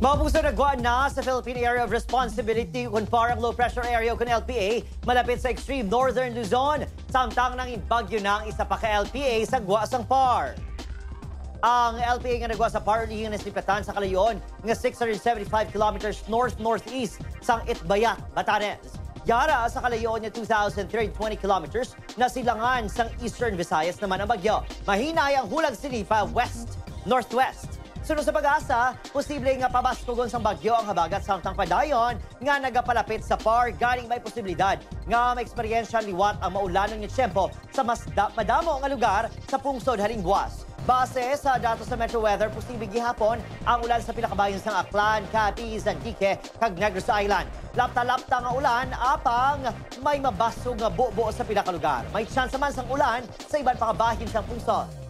Mga puso, nagwa na sa Philippine Area of Responsibility kung parang low pressure area kung LPA malapit sa extreme northern Luzon. Samtang nang bagyo na ang isa pa ka LPA sa gwa sang PAR. Ang LPA nga nagwa sa PAR nga nasilipatan sa kalayon nga 675 kilometers north-northeast sang Itbayat, Batanes. Yara sa kalayon nga 2,320 kilometers na silangan sang Eastern Visayas naman ang bagyo. Mahina ang hulag sini pa west northwest. Sunod sa PAGASA, posible nga pabaskogon sang bagyo ang habagat samtang padayon nga nagapalapit sa PAR, galing may posibilidad nga maeksperiensya liwat ang maulanon nga tiyempo sa mas madamo nga lugar sa pungsod haling buwas. Base sa datos sa Metro Weather, posible gihapon ang ulan sa pila ka bahin sang Aklan, Capiz, Antique, kag Negros Island. Lapta-lapta nga ulan apang may mabasog nga bubo sa pila ka lugar. May tsansa man sang ulan sa iban pa ka bahin sang pungsod.